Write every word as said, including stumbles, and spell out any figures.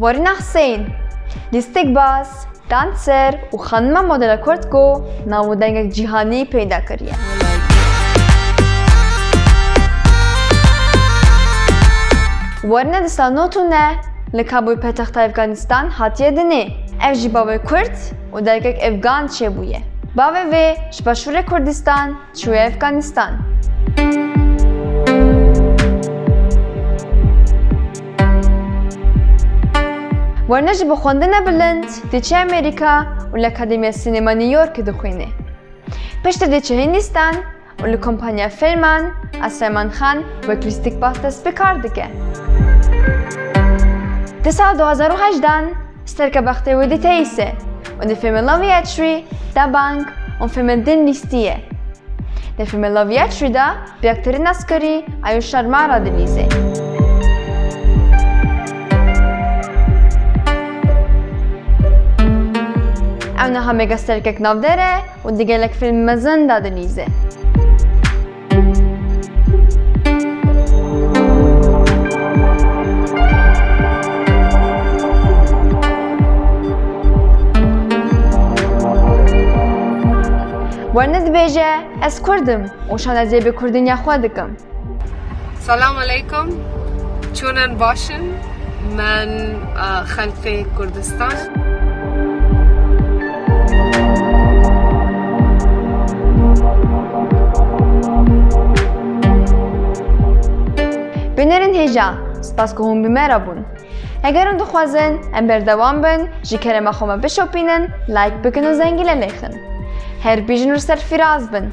Warîna Huseyîn, lîstikbaz, danser û xanima modela kurd ku nav û dengek cîhanî peyda kiriye. Warîna di sal nod û neh li Kabûl paytexta Efganîstan hatiye dinê. Ev jî bavê kurd û dayikek efgan çêbûye. Bavê vê ji Başûrê Kurdistan çûye Efganîstan. Warîna jî bi xwendina bilind diçe Amerîka û li Akademiya Sînema New Yorkê dixwîne. Piştre diçe Hindistan û li kompanya fîlman Aseman Xan wek lîstikbaz dest bi kar dike. Di sala du hazar û hejdehan sterka bextê wê diteyîse û di fîlmê Love Actually, Dabangg û fîlmên din lîstiye. Di fîlmê Love Actually de bi aktorê naskarî Ayush Sharma re dilîze. Ew niha megastarkek navdar e û di gelek fîlm mezin de dilîze. Warîna dibêje, ez kurd im û şanaziyê bi kurdîniya xwe dikim. Selam aleykum. Çûn in, baş in? Me, e, xelkê Kurdistan. Bînerên hêja, spas ku hûn bi me re bûn. Eger hûn dixwazin em berdewam bin, ji kerema xwe me bişopînin, like bikin û zengîle lêxin. Her bijîn û serfiraz bin.